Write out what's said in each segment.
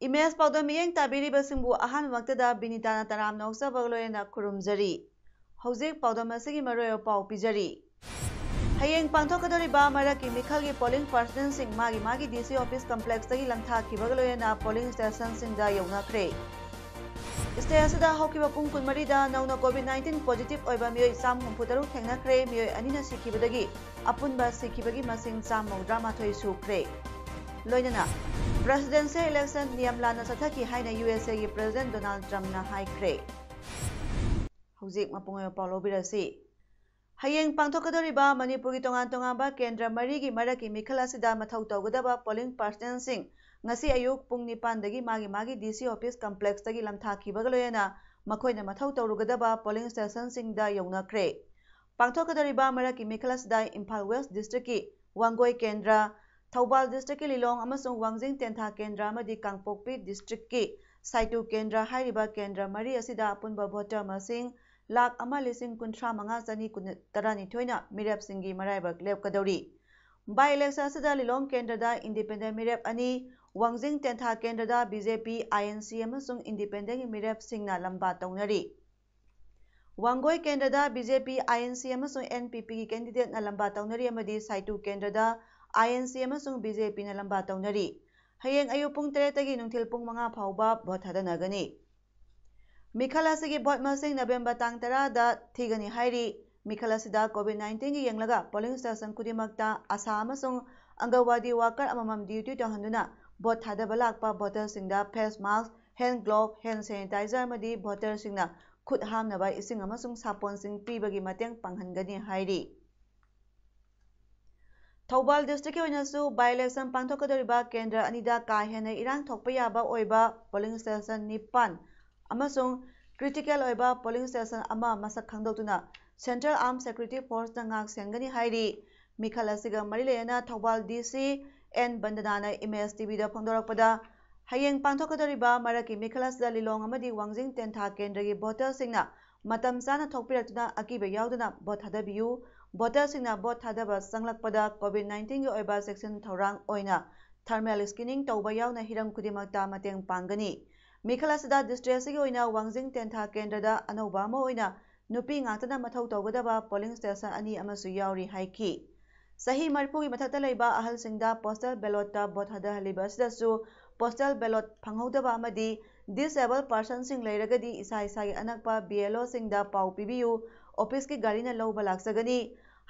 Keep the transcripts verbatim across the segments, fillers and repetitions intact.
Image ꯄꯥꯎꯗꯝ ꯃꯤꯠꯌꯦꯡ ꯇꯥꯕꯤꯔꯤꯕꯁꯤꯡꯕꯨ ꯑꯍꯥꯟꯕꯃꯛꯇꯗ ꯕꯤꯅꯤꯇꯥꯅ ꯇꯔꯥꯝꯅ ꯑꯣꯛꯆꯕꯒ ꯂꯣꯏꯅꯅ ꯈꯨꯔꯨꯝꯖꯔꯤ꯫ ꯍꯧꯖꯤꯛ ꯄꯥꯎꯗꯝ ꯑꯁꯤꯒꯤ ꯃꯔꯨꯑꯣꯏꯕ ꯄꯥꯎ ꯄꯤꯖꯔꯤ꯫ ꯍꯌꯦꯡ ꯄꯥꯡꯊꯣꯛꯀꯗꯧꯔꯤꯕ ꯃꯔꯛꯀꯤ ꯃꯤꯈꯜꯒꯤ ꯄꯣꯂꯤꯡ ꯄꯥꯔꯁꯅꯦꯜꯁꯤꯡ ꯃꯥꯒꯤ ꯃꯥꯒꯤ ꯗꯤ ꯁꯤ ꯑꯣꯐꯤꯁ ꯀꯝꯄ꯭ꯂꯦꯛꯁꯇꯒꯤ ꯂꯝꯊꯥꯈꯤꯕꯒ ꯂꯣꯏꯅꯅ ꯄꯣꯂꯤꯡ ꯁ꯭ꯇꯦꯁꯟꯁꯤꯡꯗ ꯌꯧꯅꯈ꯭ꯔꯦ꯫ ꯁ꯭ꯇꯦꯠ ꯑꯁꯤꯗ ꯍꯧꯈꯤꯕ ꯄꯨꯡ ꯀꯨꯟꯃꯔꯤꯗ ꯅꯧꯅ ꯀꯣꯚꯤꯗ ꯅꯥꯏꯟꯇꯤꯟ ꯄꯣꯖꯤꯇꯤꯚ ꯑꯣꯏꯕ ꯃꯤꯑꯣꯏ ꯆꯥꯝꯃ ꯍꯨꯝꯐꯨ ꯇꯔꯨꯛ ꯊꯦꯡꯅꯈ꯭ꯔꯦ, ꯃꯤꯑꯣꯏ ꯑꯅꯤꯅ ꯁꯤꯈꯤꯕꯗꯒꯤ ꯑꯄꯨꯟꯕ ꯁꯤꯈꯤꯕꯒꯤ ꯃꯁꯤꯡ ꯆꯥꯝꯃ ꯃꯧꯗ꯭ꯔꯥ ꯃꯥꯊꯣꯏ ꯁꯨꯈ꯭ꯔꯦ꯫ ꯂꯣꯏꯅꯅ ꯄ꯭ꯔꯦꯁꯤꯗꯦꯟꯁꯤꯌꯦꯜ ꯏꯂꯦꯛꯁꯟ ꯅꯤꯌꯝ ꯂꯥꯟꯅ ꯆꯠꯊꯈꯤ ꯍꯥꯏꯅ ꯌꯨ ꯑꯦꯁ ꯑꯦꯒꯤ ꯄ꯭ꯔꯦꯁꯤꯗꯦꯟ ꯗꯣꯅꯥꯜꯗ ꯇ꯭ꯔꯝꯞꯅ ꯍꯥꯏꯈ꯭ꯔꯦ꯫ ꯍꯧꯖꯤꯛ ꯃꯄꯨꯡ ꯑꯣꯏꯕ ꯄꯥꯎ ꯂꯧꯕꯤꯔꯁꯤ꯫ ꯍꯌꯦꯡ ꯄꯥꯡꯊꯣꯛꯀꯗꯧꯔꯤꯕ ꯃꯅꯤꯄꯨꯔꯒꯤ ꯇꯣꯉꯥꯟ ꯇꯣꯉꯥꯟꯕ ꯀꯦꯟꯗ꯭ꯔ ꯃꯔꯤꯒꯤ ꯃꯔꯛꯀꯤ ꯃꯤꯈꯜ ꯑꯁꯤꯗ ꯃꯊꯧ ꯇꯧꯒꯗꯕ ꯄꯣꯂꯤꯡ ꯄꯥꯔꯁꯅꯦꯜꯁꯤꯡ ꯉꯁꯤ ꯑꯌꯨꯛ ꯄꯨꯡ ꯅꯤꯄꯥꯟꯗꯒꯤ ꯃꯥꯒꯤ ꯃꯥꯒꯤ ꯗꯤ ꯁꯤ ꯑꯣꯐꯤꯁ ꯀꯝꯄ꯭ꯂꯦꯛꯁꯇꯒꯤ ꯂꯝꯊꯥꯈꯤꯕꯒ ꯂꯣꯏꯅꯅ ꯃꯈꯣꯏꯅ ꯃꯊꯧ ꯇꯧꯔꯨꯒꯗꯕ ꯄꯣꯂꯤꯡ ꯁ꯭ꯇꯦꯁꯟꯁꯤꯡꯗ ꯌꯧꯅꯈ꯭ꯔꯦ꯫ ꯄꯥꯡꯊꯣꯛꯀꯗꯧꯔꯤꯕ ꯃꯔꯛꯀꯤ ꯃꯤꯈꯜ ꯑꯁꯤꯗ ꯏꯝꯐꯥꯜ ꯋꯦꯁ ꯗꯤꯁꯇ꯭ꯔꯤꯛꯀꯤ ꯋꯥꯡꯒꯣꯏ ꯀꯦꯟꯗ꯭ꯔ, ꯊꯧꯕꯥꯜ ꯗꯤꯁꯇ꯭ꯔꯤꯛꯀꯤ ꯂꯤꯂꯣꯡ ꯑꯃꯁꯨꯡ ꯋꯥꯡꯖꯤꯡ ꯇꯦꯟꯊꯥ ꯀꯦꯟꯗ꯭ꯔ ꯑꯃꯗꯤ ꯀꯥꯡꯄꯣꯛꯄꯤ ꯗꯤꯁꯇ꯭ꯔꯤꯛꯀꯤ ꯁꯥꯏꯇꯨ ꯀꯦꯟꯗ꯭ꯔ ꯍꯥꯏꯔꯤꯕ ꯀꯦꯟꯗ꯭ꯔ ꯃꯔꯤ ꯑꯁꯤꯗ ꯑꯄꯨꯟꯕ ꯚꯣꯇꯔ ꯃꯁꯤꯡ ꯂꯥꯈ ꯑꯃ ꯂꯤꯁꯤꯡ ꯀꯨꯟꯊ꯭ꯔꯥ ꯃꯉꯥ ꯆꯅꯤ ꯀꯨꯟ, ꯇꯔꯥꯅꯤꯊꯣꯏꯅ ꯃꯤꯔꯦꯞꯁꯤꯡꯒꯤ ꯃꯔꯥꯏꯕꯛ ꯂꯦꯞꯀꯗꯧꯔꯤ꯫ ꯕꯥꯏ ꯏꯂꯦꯛꯁꯟ ꯑꯁꯤꯗ ꯂꯤꯂꯣꯡ ꯀꯦꯟꯗ꯭ꯔꯗ ꯏꯟꯗꯤꯄꯦꯟꯗꯦꯟ ꯃꯤꯔꯦꯞ ꯑꯅꯤ, ꯋꯥꯡꯖꯤꯡ ꯇꯦꯟꯊꯥ ꯀꯦꯟꯗ꯭ꯔꯗ ꯕꯤ ꯖꯦ ꯄꯤ, ꯑꯥꯏ ꯑꯦꯟ ꯁꯤ ꯑꯃꯁꯨꯡ ꯏꯟꯗꯤꯄꯦꯟꯗꯦꯟꯒꯤ ꯃꯤꯔꯦꯞꯁꯤꯡꯅ ꯂꯝꯕꯥ ꯇꯧꯅꯔꯤ꯫ ꯋꯥꯡꯒꯣꯏ ꯀꯦꯟꯗ꯭ꯔꯗ ꯕꯤ ꯖꯦ ꯄꯤ, ꯑꯥꯏ ꯑꯦꯟ ꯁꯤ ꯑꯃꯁꯨꯡ ꯑꯦꯟ ꯄꯤ ꯄꯤꯒꯤ ꯀꯦꯟꯗꯤꯗꯦꯠꯅ ꯂꯝꯕꯥ ꯇꯧꯅꯔꯤ ꯑꯃꯗꯤ ꯁꯥꯏꯇꯨ ꯀꯦꯟꯗ꯭ꯔꯗ ꯑꯥꯏ ꯑꯦꯟ ꯁꯤ ꯑꯃꯁꯨꯡ ꯕꯤ ꯖꯦ ꯄꯤꯅ ꯂꯝꯕꯥ ꯇꯧꯅꯔꯤ꯫ ꯍꯌꯦꯡ ꯑꯌꯨꯛ ꯄꯨꯡ ꯇꯔꯦꯠꯇꯒꯤ ꯅꯨꯡꯊꯤꯜ ꯄꯨꯡ ꯃꯉꯥ ꯐꯥꯎꯕ ꯚꯣꯠ ꯊꯥꯗꯅꯒꯅꯤ꯫ ꯃꯤꯈꯜ ꯑꯁꯤꯒꯤ ꯚꯣꯠ ꯃꯁꯤꯡ ꯅꯕꯦꯝꯕꯔ ꯇꯥꯡ ꯇꯔꯥꯗ ꯊꯤꯒꯅꯤ ꯍꯥꯏꯔꯤ꯫ ꯃꯤꯈꯜ ꯑꯁꯤꯗ ꯀꯣꯚꯤꯗ ꯅꯥꯏꯟꯇꯤꯟꯒꯤ ꯌꯦꯡꯂꯒ ꯄꯣꯂꯤꯡ ꯁ꯭ꯇꯦꯁꯟ ꯈꯨꯗꯤꯡꯃꯛꯇ ꯑꯁꯥ ꯑꯃꯁꯨꯡ ꯑꯪꯒꯟꯋꯥꯗꯤ ꯋꯥꯀꯔ ꯑꯃꯃꯝ ꯗ꯭ꯌꯨꯇꯤ ꯇꯧꯍꯟꯗꯨꯅ ꯚꯣꯠ ꯊꯥꯗꯕ ꯂꯥꯛꯄ ꯚꯣꯇꯔꯁꯤꯡꯗ ꯐꯦꯁ ꯃꯥꯁꯛ, ꯍꯦꯟ ꯒ꯭ꯂꯣꯚ, ꯍꯦꯟ ꯁꯦꯅꯤꯇꯥꯏꯖꯔ ꯑꯃꯗꯤ ꯚꯣꯇꯔꯁꯤꯡꯅ ꯈꯨꯠ ꯍꯥꯝꯅꯕ ꯏꯁꯤꯡ ꯑꯃꯁꯨꯡ ꯁꯥꯄꯣꯟꯁꯤꯡ ꯄꯤꯕꯒꯤ ꯃꯇꯦꯡ ꯄꯥꯡꯍꯟꯒꯅꯤ ꯍꯥꯏꯔꯤ꯫ ꯊꯧꯕꯥꯜ districtꯀꯤ ꯑꯣꯏꯅꯁꯨ by election ꯄꯥꯡꯊꯣꯛꯀꯗꯧꯔꯤꯕ ꯀꯦꯟꯗ꯭ꯔ ꯑꯅꯤꯗ ꯀꯥ ꯍꯦꯟꯅ ꯏꯔꯥꯡ ꯊꯣꯛꯄ ꯌꯥꯕ ꯑꯣꯏꯕ polling station ꯅꯤꯄꯥꯟ ꯑꯃꯁꯨꯡ critical ꯑꯣꯏꯕ polling station ꯑꯃ ꯃꯁꯛ ꯈꯪꯗꯣꯛꯇꯨꯅ Central Armed Security Forceꯅ ꯉꯥꯛ ꯁꯦꯟꯒꯅꯤ ꯍꯥꯏꯔꯤ꯫ ꯃꯤꯈꯜ ꯑꯁꯤꯒ ꯃꯔꯤ ꯂꯩꯅꯅ ꯊꯧꯕꯥꯜ DC ꯑꯦꯟ ꯕꯟꯗꯅꯥꯅ Image TVꯗ ꯐꯣꯡꯗꯣꯔꯛꯄꯗ, ꯍꯌꯦꯡ ꯄꯥꯡꯊꯣꯛꯀꯗꯧꯔꯤꯕ ꯃꯔꯛꯀꯤ ꯃꯤꯈꯜ ꯑꯁꯤꯗ ꯂꯤꯂꯣꯡ ꯑꯃꯗꯤ ꯋꯥꯡꯖꯤꯡ ꯇꯦꯟꯊꯥ ꯀꯦꯟꯗ꯭ꯔꯒꯤ voterꯁꯤꯡꯅ ꯃꯇꯝ ꯆꯥꯅ ꯊꯣꯛꯄꯤꯔꯛꯇꯨꯅ ꯑꯀꯤꯕ ꯌꯥꯎꯗꯅ vote ꯊꯥꯗꯕꯤꯌꯨ꯫ Voterꯁꯤꯡꯅ vote ꯊꯥꯗꯕ ꯆꯪꯂꯛꯄꯗ COVID nineteenꯒꯤ ꯑꯣꯏꯕ ꯆꯦꯛꯁꯤꯟ ꯊꯧꯔꯥꯡ ꯑꯣꯏꯅ thermal screening ꯇꯧꯕ ꯌꯥꯎꯅ ꯍꯤꯔꯝ ꯈꯨꯗꯤꯡꯃꯛꯇ ꯃꯇꯦꯡ ꯄꯥꯡꯒꯅꯤ꯫ ꯃꯤꯈꯜ ꯑꯁꯤꯗ district ꯑꯁꯤꯒꯤ ꯑꯣꯏꯅ ꯋꯥꯡꯖꯤꯡ ꯇꯦꯟꯊꯥ ꯀꯦꯟꯗ꯭ꯔꯗ ꯑꯅꯧꯕ ꯑꯃ ꯑꯣꯏꯅ ꯅꯨꯄꯤ ꯉꯥꯛꯇꯅ ꯃꯊꯧ ꯇꯧꯒꯗꯕ polling station ꯑꯅꯤ ꯑꯃꯁꯨ ꯌꯥꯎꯔꯤ ꯍꯥꯏꯈꯤ꯫ ꯆꯍꯤ ꯃꯔꯤꯐꯨꯒꯤ ꯃꯊꯛꯇ ꯂꯩꯕ ꯑꯍꯜꯁꯤꯡꯗ postal ballotꯇ vote ꯊꯥꯗꯍꯜꯂꯤꯕ ꯑꯁꯤꯗꯁꯨ postal ballot ꯐꯪꯍꯧꯗꯕ ꯑꯃꯗꯤ disabled personꯁꯤꯡ ꯂꯩꯔꯒꯗꯤ ꯏꯁꯥ ꯏꯁꯥꯒꯤ ꯑꯅꯛꯄ BLOꯁꯤꯡꯗ ꯄꯥꯎ ꯄꯤꯕꯤꯌꯨ, officeꯀꯤ ꯒꯥꯔꯤꯅ ꯂꯧꯕ ꯂꯥꯛꯆꯒꯅꯤ꯫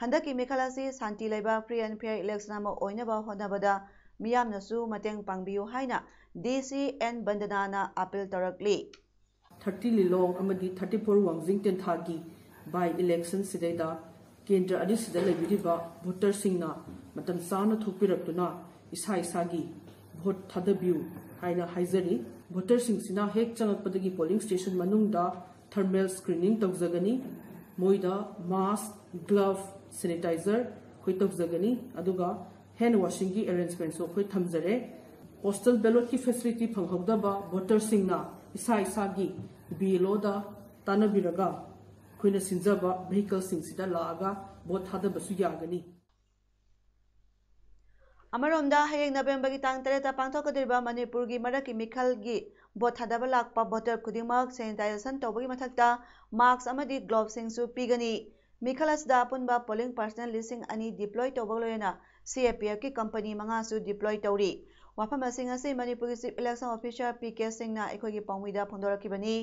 ꯍꯟꯗꯛꯀꯤ ꯃꯤꯈꯜ ꯑꯁꯤ ꯁꯥꯟꯇꯤ ꯂꯩꯕ free and fair election ꯑꯃ ꯑꯣꯏꯅꯕ ꯍꯣꯠꯅꯕꯗ ꯃꯤꯌꯥꯝꯅꯁꯨ ꯃꯇꯦꯡ ꯄꯥꯡꯕꯤꯌꯨ ꯍꯥꯏꯅ DC ꯑꯦꯟ ꯕꯟꯗꯅꯥꯅ appeal ꯇꯧꯔꯛꯂꯤ꯫ Thirty ꯂꯤꯂꯣꯡ ꯑꯃꯗꯤ thirty four ꯋꯥꯡꯖꯤꯡ ꯇꯦꯟꯊꯥꯒꯤ by election ꯁꯤꯗꯩꯗ ꯀꯦꯟꯗ꯭ꯔ ꯑꯅꯤꯁꯤꯗ ꯂꯩꯕꯤꯔꯤꯕ voterꯁꯤꯡꯅ ꯃꯇꯝ ꯆꯥꯅ ꯊꯣꯛꯄꯤꯔꯛꯇꯨꯅ ꯏꯁꯥ ꯏꯁꯥꯒꯤ vote ꯊꯥꯗꯕꯤꯌꯨ ꯍꯥꯏꯅ ꯍꯥꯏꯖꯔꯤ꯫ Voterꯁꯤꯡꯁꯤꯅ ꯍꯦꯛ ꯆꯪꯉꯛꯄꯗꯒꯤ polling station ꯃꯅꯨꯡꯗ thermal screening ꯇꯧꯖꯒꯅꯤ꯫ ꯃꯣꯏꯗ mask, glove, sanitizer ꯑꯩꯈꯣꯏ ꯇꯧꯖꯒꯅꯤ꯫ ꯑꯗꯨꯒ hand washingꯒꯤ arrangementꯁꯨ ꯑꯩꯈꯣꯏ ꯊꯝꯖꯔꯦ꯫ Postal ballotꯀꯤ facility ꯐꯪꯍꯧꯗꯕ voterꯁꯤꯡꯅ ꯏꯁꯥ ꯏꯁꯥꯒꯤ BLOꯗ ꯇꯥꯟꯅꯕꯤꯔꯒ ꯑꯩꯈꯣꯏꯅ ꯁꯤꯟꯖꯕ vehicleꯁꯤꯡꯁꯤꯗ ꯂꯥꯛꯑꯒ vote ꯊꯥꯗꯕꯁꯨ ꯌꯥꯒꯅꯤ꯫ ꯑꯃꯔꯣꯝꯗ, ꯍꯌꯦꯡ Novemberꯒꯤ ꯇꯥꯡ ꯇꯔꯦꯠꯇ ꯄꯥꯡꯊꯣꯛꯀꯗꯧꯔꯤꯕ ꯃꯅꯤꯄꯨꯔꯒꯤ ꯃꯔꯛꯀꯤ ꯃꯤꯈꯜꯒꯤ vote ꯊꯥꯗꯕ ꯂꯥꯛꯄ voter ꯈꯨꯗꯤꯡꯃꯛ sanitization ꯇꯧꯕꯒꯤ ꯃꯊꯛꯇ mask ꯑꯃꯗꯤ gloveꯁꯤꯡꯁꯨ ꯄꯤꯒꯅꯤ꯫ ꯃꯤꯈꯜ ꯑꯁꯤꯗ ꯑꯄꯨꯟꯕ polling personnel ꯂꯤꯁꯤꯡ ꯑꯅꯤ deploy ꯇꯧꯕꯒ ꯂꯣꯏꯅꯅ CAPFꯀꯤ company ꯃꯉꯥꯁꯨ deploy ꯇꯧꯔꯤ꯫ ꯋꯥꯐꯝ ꯑꯁꯤ ꯉꯁꯤ ꯃꯅꯤꯄꯨꯔꯒꯤ Chief Election Officer P K ꯁꯤꯡꯅ ꯑꯩꯈꯣꯏꯒꯤ ꯄꯥꯎꯃꯤꯗ ꯐꯣꯡꯗꯣꯔꯛꯈꯤꯕꯅꯤ꯫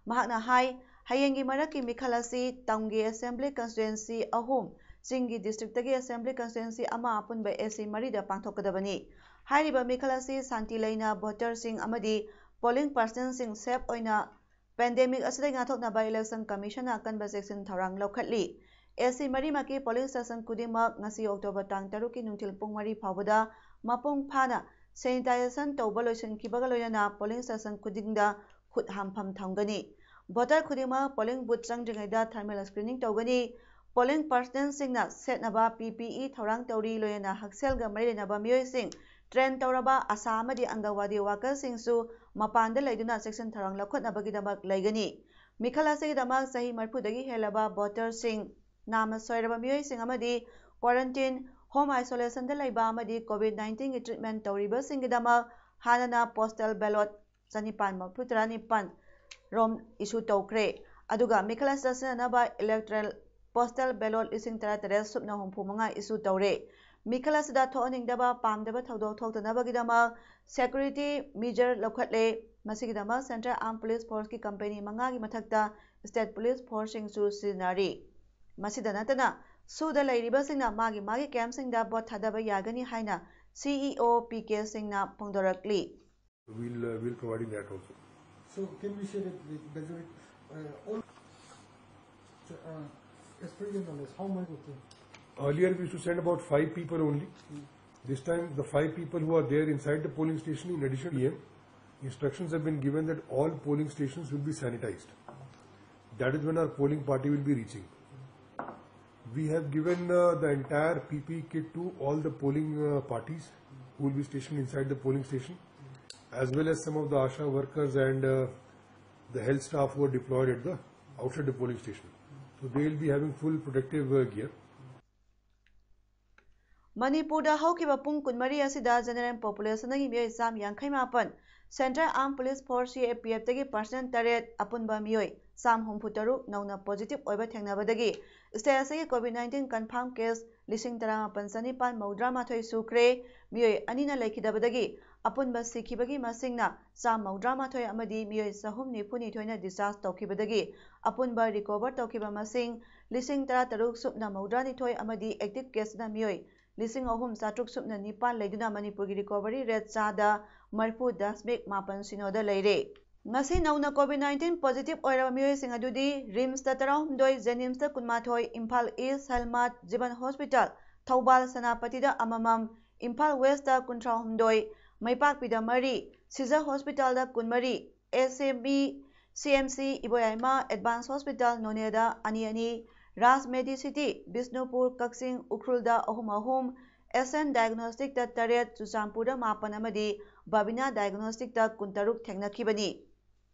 ꯃꯍꯥꯛꯅ ꯍꯥꯏ, ꯍꯌꯦꯡꯒꯤ ꯃꯔꯛꯀꯤ ꯃꯤꯈꯜ ꯑꯁꯤ ꯇꯝꯒꯤ assembly constituency ꯑꯍꯨꯝ, ꯆꯤꯡꯒꯤ districtꯇꯒꯤ assembly constituency ꯑꯃ, ꯑꯄꯨꯟꯕ AC ꯃꯔꯤꯗ ꯄꯥꯡꯊꯣꯛꯀꯗꯕꯅꯤ꯫ ꯍꯥꯏꯔꯤꯕ ꯃꯤꯈꯜ ꯑꯁꯤ ꯁꯥꯟꯇꯤ ꯂꯩꯅ voterꯁꯤꯡ ꯑꯃꯗꯤ polling personꯁꯤꯡ safe ꯑꯣꯏꯅ pandemic ꯑꯁꯤꯗꯒꯤ ꯉꯥꯛꯊꯣꯛꯅꯕ Election Commissionꯅ ꯑꯀꯟꯕ ꯆꯦꯛꯁꯤꯟ ꯊꯧꯔꯥꯡ ꯂꯧꯈꯠꯂꯤ꯫ ꯑꯦꯁ ꯁꯤ ꯃꯔꯤꯃꯛꯀꯤ ꯄꯣꯂꯤꯡ ꯁ꯭ꯇꯦꯁꯟ ꯈꯨꯗꯤꯡꯃꯛ ꯉꯁꯤ ꯑꯣꯛꯇꯣꯕꯔ ꯇꯥꯡ ꯇꯔꯨꯛꯀꯤ ꯅꯨꯡꯊꯤꯜ ꯄꯨꯡ ꯃꯔꯤ ꯐꯥꯎꯕꯗ ꯃꯄꯨꯡ ꯐꯥꯅ ꯁꯦꯅꯤꯇꯥꯏꯖꯦꯁꯟ ꯇꯧꯕ ꯂꯣꯏꯁꯤꯟꯈꯤꯕꯒ ꯂꯣꯏꯅꯅ ꯄꯣꯂꯤꯡ ꯁ꯭ꯇꯦꯁꯟ ꯈꯨꯗꯤꯡꯗ ꯈꯨꯠ ꯍꯥꯝꯐꯝ ꯊꯝꯒꯅꯤ꯫ ꯚꯣꯇꯔ ꯈꯨꯗꯤꯡꯃꯛ ꯄꯣꯂꯤꯡ ꯕꯨꯊ ꯆꯪꯗ꯭ꯔꯤꯉꯩꯗ ꯊꯔꯃꯦꯜ ꯁ꯭ꯀ꯭ꯔꯤꯅꯤꯡ ꯇꯧꯒꯅꯤ꯫ ꯄꯣꯂꯤꯡ ꯄꯥꯔꯁꯅꯦꯜꯁꯤꯡꯅ ꯁꯦꯠꯅꯕ ꯄꯤ ꯄꯤ ꯏ ꯊꯧꯔꯥꯡ ꯇꯧꯔꯤ, ꯂꯣꯏꯅꯅ ꯍꯛꯁꯦꯜꯒ ꯃꯔꯤ ꯂꯩꯅꯕ ꯃꯤꯑꯣꯏꯁꯤꯡ, ꯇ꯭ꯔꯦꯟ ꯇꯧꯔꯕ ꯑꯁꯥ ꯑꯃꯗꯤ ꯑꯪꯒꯟꯋꯥꯗꯤ ꯋꯥꯀꯔꯁꯤꯡꯁꯨ ꯃꯄꯥꯟꯗ ꯂꯩꯗꯨꯅ ꯆꯦꯛꯁꯤꯟ ꯊꯧꯔꯥꯡ ꯂꯧꯈꯠꯅꯕꯒꯤꯗꯃꯛ ꯂꯩꯒꯅꯤ꯫ ꯃꯤꯈꯜ ꯑꯁꯤꯒꯤꯗꯃꯛ ꯆꯍꯤ ꯃꯔꯤꯐꯨꯗꯒꯤ ꯍꯦꯜꯂꯕ ꯚꯣꯇꯔꯁꯤꯡ, ꯅꯥꯃ ꯁꯣꯏꯔꯕ ꯃꯤꯑꯣꯏꯁꯤꯡ ꯑꯃꯗꯤ ꯀ꯭ꯋꯥꯔꯟꯇꯤꯟ, ꯍꯣꯝ ꯑꯥꯏꯁꯣꯂꯦꯁꯟꯗ ꯂꯩꯕ ꯑꯃꯗꯤ ꯀꯣꯚꯤꯗ ꯅꯥꯏꯟꯇꯤꯟꯒꯤ ꯇ꯭ꯔꯤꯠꯃꯦꯟ ꯇꯧꯔꯤꯕꯁꯤꯡꯒꯤꯗꯃꯛ ꯍꯥꯟꯅꯅ ꯄꯣꯁꯇꯦꯜ ꯕꯦꯂꯣꯠ ꯆꯅꯤꯄꯥꯟ ꯃꯔꯤꯐꯨ ꯇꯔꯥꯅꯤꯄꯥꯟ ꯔꯣꯝ ꯏꯁꯨ ꯇꯧꯈ꯭ꯔꯦ꯫ ꯑꯗꯨꯒ ꯃꯤꯈꯜ ꯑꯁꯤꯗ ꯁꯤꯖꯤꯟꯅꯅꯕ ꯏꯂꯦꯛꯇ꯭ꯔꯦꯜ ꯄꯣꯁꯇꯦꯜ ꯕꯦꯂꯣꯠ ꯂꯤꯁꯤꯡ ꯇꯔꯥꯇꯔꯦꯠ ꯁꯨꯞꯅ ꯍꯨꯝꯐꯨ ꯃꯉꯥ ꯏꯁꯨ ꯇꯧꯔꯦ꯫ ꯃꯤꯈꯜ ꯑꯁꯤꯗ ꯊꯣꯛꯍꯟꯅꯤꯡꯗꯕ, ꯄꯥꯝꯗꯕ ꯊꯧꯗꯣꯛ ꯊꯣꯛꯇꯅꯕꯒꯤꯗꯃꯛ ꯁꯦꯀ꯭ꯌꯨꯔꯤꯇꯤ ꯃꯤꯖꯔ ꯂꯧꯈꯠꯂꯦ꯫ ꯃꯁꯤꯒꯤꯗꯃꯛ ꯁꯦꯟꯇ꯭ꯔꯦꯜ ꯑꯥꯔꯝ ꯄꯨꯂꯤꯁ ꯐꯣꯔꯁꯀꯤ ꯀꯝꯄꯦꯅꯤ ꯃꯉꯥꯒꯤ ꯃꯊꯛꯇ ꯁ꯭ꯇꯦꯠ ꯄꯨꯂꯤꯁ ꯐꯣꯔꯁꯁꯤꯡꯁꯨ ꯁꯤꯖꯤꯟꯅꯔꯤ꯫ ꯃꯁꯤꯗ ꯅꯠꯇꯅ ꯁꯨꯗ ꯂꯩꯔꯤꯕꯁꯤꯡꯅ ꯃꯥꯒꯤ ꯃꯥꯒꯤ ꯀꯦꯝꯞꯁꯤꯡꯗ ꯚꯣꯠ ꯊꯥꯗꯕ ꯌꯥꯒꯅꯤ ꯍꯥꯏꯅ ꯁꯤ ꯏ ꯑꯣ ꯄꯤ ꯀꯦ ꯁꯤꯡꯅ ꯐꯣꯡꯗꯣꯔꯛꯂꯤ꯫ We'll, uh, we'll providing that also. So can we say that the majority, uh, all, uh, as per your knowledge, how much of them? Earlier we used to send about five people only. This time the five people who are there inside the polling station, in addition to E M, instructions have been given that all polling stations will be sanitized. That is when our polling party will be reaching. We have given uh, the entire P P E kit to all the polling uh, parties who will be stationed inside the polling station, as well as some of the ASHA workers and uh, the health staff who are deployed at the outside the polling station. So they will be having full protective uh, gear. ꯃꯅꯤꯄꯨꯔꯗ ꯍꯧꯈꯤꯕ ꯄꯨꯡ ꯀꯨꯟꯃꯔꯤ ꯑꯁꯤꯗ general ꯄꯣꯄꯨꯂꯦꯁꯟꯗꯒꯤ ꯃꯤꯑꯣꯏ ꯆꯥꯝ ꯌꯥꯡꯈꯩ ꯃꯥꯄꯟ, central ꯑꯥꯔꯝ police force, ꯁꯤ ꯑꯦ ꯄꯤ ꯑꯦꯐꯇꯒꯤ ꯄꯥꯔꯁꯅꯦꯜ ꯇꯔꯦꯠ, ꯑꯄꯨꯟꯕ ꯃꯤꯑꯣꯏ ꯆꯥꯝ ꯍꯨꯝꯐꯨ ꯇꯔꯨꯛ ꯅꯧꯅ ꯄꯣꯖꯤꯇꯤꯚ ꯑꯣꯏꯕ ꯊꯦꯡꯅꯕꯗꯒꯤ ꯁ꯭ꯇꯦꯠ ꯑꯁꯤꯒꯤ ꯀꯣꯚꯤꯗ ꯅꯥꯏꯟꯇꯤꯟ ꯀꯟꯐꯥꯔꯝ ꯀꯦꯁ ꯂꯤꯁꯤꯡ ꯇꯔꯥꯃꯥꯄꯟ ꯆꯅꯤꯄꯥꯟ ꯃꯧꯗ꯭ꯔꯥ ꯃꯥꯊꯣꯏ ꯁꯨꯈ꯭ꯔꯦ꯫ ꯃꯤꯑꯣꯏ ꯑꯅꯤꯅ ꯂꯩꯈꯤꯗꯕꯗꯒꯤ ꯑꯄꯨꯟꯕ ꯁꯤꯈꯤꯕꯒꯤ ꯃꯁꯤꯡꯅ ꯆꯥꯝ ꯃꯧꯗ꯭ꯔꯥ ꯃꯥꯊꯣꯏ ꯑꯃꯗꯤ ꯃꯤꯑꯣꯏ ꯆꯍꯨꯝ ꯅꯤꯐꯨ ꯅꯤꯊꯣꯏꯅ ꯗꯤꯁꯆꯥꯔꯖ ꯇꯧꯈꯤꯕꯗꯒꯤ ꯑꯄꯨꯟꯕ ꯔꯤꯀꯣꯚꯔ ꯇꯧꯈꯤꯕ ꯃꯁꯤꯡ ꯂꯤꯁꯤꯡ ꯇꯔꯥ ꯇꯔꯨꯛ ꯁꯨꯞꯅ ꯃꯧꯗ꯭ꯔꯥ ꯅꯤꯊꯣꯏ ꯑꯃꯗꯤ ꯑꯦꯛꯇꯤꯚ ꯀꯦꯁꯅ ꯃꯤꯑꯣꯏ ꯂꯤꯁꯤꯡ ꯑꯍꯨꯝ ꯆꯥꯇ꯭ꯔꯨꯛ ꯁꯨꯞꯅ ꯅꯤꯄꯥꯟ ꯂꯩꯗꯨꯅ ꯃꯅꯤꯄꯨꯔꯒꯤ ꯔꯤꯀꯣꯚꯔꯤ ꯔꯦꯠ ꯆꯥꯗ ꯃꯔꯤꯐꯨ ꯗꯁꯃꯤꯛ ꯃꯥꯄꯟ ꯁꯤꯅꯣꯗ ꯂꯩꯔꯦ꯫ ꯉꯁꯤ ꯅꯧꯅ COVID nineteen positive ꯑꯣꯏꯔꯕ ꯃꯤꯑꯣꯏꯁꯤꯡ ꯑꯗꯨꯗꯤ RIMSꯇ ꯇꯔꯥꯍꯨꯝꯗꯣꯏ, JNIMSꯇ ꯀꯨꯟꯃꯥꯊꯣꯏ, ꯏꯝꯐꯥꯜ ꯏꯁ ꯍꯦꯜꯃꯥꯠ ꯖꯤꯕꯟ ꯍꯣꯁꯄꯤꯇꯥꯜ, ꯊꯧꯕꯥꯜ ꯁꯦꯅꯥꯄꯇꯤꯗ ꯑꯃꯃꯝ, ꯏꯝꯐꯥꯜ ꯋꯦꯁꯇ ꯀꯨꯟꯊ꯭ꯔꯥꯍꯨꯝꯗꯣꯏ, ꯃꯩꯄꯥꯛꯄꯤꯗ ꯃꯔꯤ, ꯁꯤꯖ ꯍꯣꯁꯄꯤꯇꯥꯜꯗ ꯀꯨꯟꯃꯔꯤ, SME, CMC ꯏꯕꯣꯌꯥꯏꯃ ꯑꯦꯗꯚꯥꯟꯁ ꯍꯣꯁꯄꯤꯇꯥꯜ ꯅꯣꯅꯦꯗ ꯑꯅꯤ ꯑꯅꯤ, ꯔꯥꯖ ꯃꯦꯗꯤꯁꯤꯇꯤ, ꯕꯤꯁꯅꯨꯄꯨꯔ, ꯀꯛꯆꯤꯡ, ꯎꯈ꯭ꯔꯨꯜꯗ ꯑꯍꯨꯝ ꯑꯍꯨꯝ, SN ꯗꯥꯏꯒꯅꯣꯁꯇꯤꯛꯇ ꯇꯔꯦꯠ, ꯆꯨꯔꯆꯥꯟꯄꯨꯔꯗ ꯃꯥꯄꯟ ꯑꯃꯗꯤ ꯕꯕꯤꯅꯥ ꯗꯥꯏꯒꯅꯣꯁꯇꯤꯛꯇ ꯀꯨꯟꯇꯔꯨꯛ ꯊꯦꯡꯅꯈꯤꯕꯅꯤ꯫